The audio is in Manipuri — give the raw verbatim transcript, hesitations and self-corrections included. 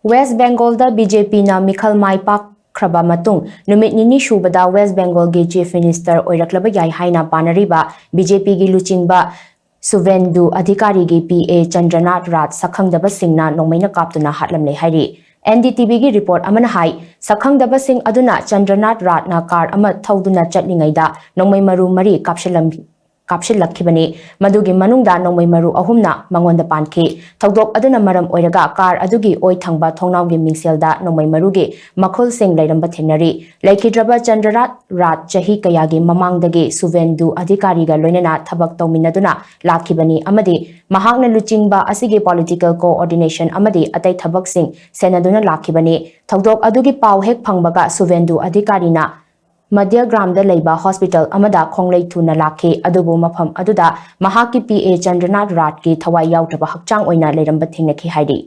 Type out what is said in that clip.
ꯋꯦꯁ ꯕꯦꯡꯒꯣꯜꯗ ꯕꯤ ꯖꯦ ꯄꯤꯅ ꯃꯤꯈꯜ ꯃꯥꯏ ꯄꯥꯛꯈ꯭ꯔꯕ ꯃꯇꯨꯡ ꯅꯨꯃꯤꯠ ꯅꯤꯅꯤ ꯁꯨꯕꯗ ꯋꯦꯁ ꯕꯦꯡꯒꯣꯜꯒꯤ ꯆꯤꯐ ꯃꯤꯅꯤꯁꯇꯔ ꯑꯣꯏꯔꯛꯂꯕ ꯌꯥꯏ ꯍꯥꯏꯅ ꯄꯥꯅꯔꯤꯕ ꯕꯤ ꯖꯦ ꯄꯤꯒꯤ ꯂꯨꯆꯤꯡꯕ ꯁꯨꯚꯦꯟꯗꯨ ꯑꯙꯤꯀꯥꯔꯤꯒꯤ ꯄꯤ ꯑꯦ ꯆꯟꯗ꯭ꯔꯅꯥꯊ ꯔꯥꯊ ꯁꯛꯈꯪꯗꯕꯁꯤꯡꯅ ꯅꯣꯡꯃꯩꯅ ꯀꯥꯞꯇꯨꯅ ꯍꯥꯠꯂꯝꯂꯦ ꯍꯥꯏꯔꯤ꯫ ꯑꯦꯟ ꯗꯤ ꯇꯤ ꯚꯤꯒꯤ ꯔꯤꯄꯣꯔꯠ ꯑꯃꯅ ꯍꯥꯏ, ꯁꯛꯈꯪꯗꯕꯁꯤꯡ ꯑꯗꯨꯅ ꯆꯟꯗ꯭ꯔꯅꯥꯊ ꯔꯥꯊꯅ ꯀꯥꯔ ꯑꯃ ꯊꯧꯗꯨꯅ ꯆꯠꯂꯤꯉꯩꯗ ꯅꯣꯡꯃꯩ ꯃꯔꯨ ꯃꯔꯤ ꯀꯥꯞꯁꯤꯜꯂꯝ-, ꯀꯥꯞꯁꯤꯜꯂꯛꯈꯤꯕꯅꯤ꯫ ꯃꯗꯨꯒꯤ ꯃꯅꯨꯡꯗ ꯅꯣꯡꯃꯩ ꯃꯔꯨ ꯑꯍꯨꯝꯅ ꯃꯉꯣꯟꯗ ꯄꯥꯟꯈꯤ꯫ ꯊꯧꯗꯣꯛ ꯑꯗꯨꯅ ꯃꯔꯝ ꯑꯣꯏꯔꯒ ꯀꯥꯔ ꯑꯗꯨꯒꯤ ꯑꯣꯏ ꯊꯪꯕ ꯊꯣꯡꯅꯥꯎꯒꯤ ꯃꯤꯡꯁꯦꯜꯗ ꯅꯣꯡꯃꯩ ꯃꯔꯨꯒꯤ ꯃꯈꯨꯜꯁꯤꯡ ꯂꯩꯔꯝꯕ ꯊꯦꯡꯅꯔꯤ꯫ ꯂꯩꯈꯤꯗ꯭ꯔꯕ ꯆꯟꯗ꯭ꯔꯅꯥꯊ ꯔꯥꯊ ꯆꯍꯤ ꯀꯌꯥꯒꯤ ꯃꯃꯥꯡꯗꯒꯤ ꯁꯨꯚꯦꯟꯗꯨ ꯑꯙꯤꯀꯥꯔꯤꯒ ꯂꯣꯏꯅꯅ ꯊꯕꯛ ꯇꯧꯃꯤꯟꯅꯗꯨꯅ ꯂꯥꯛꯈꯤꯕꯅꯤ ꯑꯃꯗꯤ ꯃꯍꯥꯛꯅ ꯂꯨꯆꯤꯡꯕ ꯑꯁꯤꯒꯤ ꯄꯣꯂꯤꯇꯤꯀꯦꯜ ꯀꯣꯑꯣꯔꯗꯤꯅꯦꯁꯟ ꯑꯃꯗꯤ ꯑꯇꯩ ꯊꯕꯛꯁꯤꯡ ꯁꯦꯟꯅꯗꯨꯅ ꯂꯥꯛꯈꯤꯕꯅꯤ꯫ ꯊꯧꯗꯣꯛ ꯑꯗꯨꯒꯤ ꯄꯥꯎ ꯍꯦꯛ ꯐꯪꯕꯒ ꯁꯨꯚꯦꯟꯗꯨ ꯑꯙꯤꯀꯥꯔꯤꯅ ꯃꯙ꯭ꯌꯒ꯭ꯔꯥꯝꯗ ꯂꯩꯕ ꯍꯣꯁꯄꯤꯇꯥꯜ ꯑꯃꯗ ꯈꯣꯡꯂꯩ ꯊꯨꯅ ꯂꯥꯛꯈꯤ, ꯑꯗꯨꯕꯨ ꯃꯐꯝ ꯑꯗꯨꯗ ꯃꯍꯥꯛꯀꯤ ꯄꯤ ꯑꯦ ꯆꯟꯗ꯭ꯔꯅꯥꯊ ꯔꯥꯊꯀꯤ ꯊꯋꯥꯏ ꯌꯥꯎꯗ꯭ꯔꯕ ꯍꯛꯆꯥꯡ ꯑꯣꯏꯅ ꯂꯩꯔꯝꯕ ꯊꯦꯡꯅꯈꯤ ꯍꯥꯏꯔꯤ꯫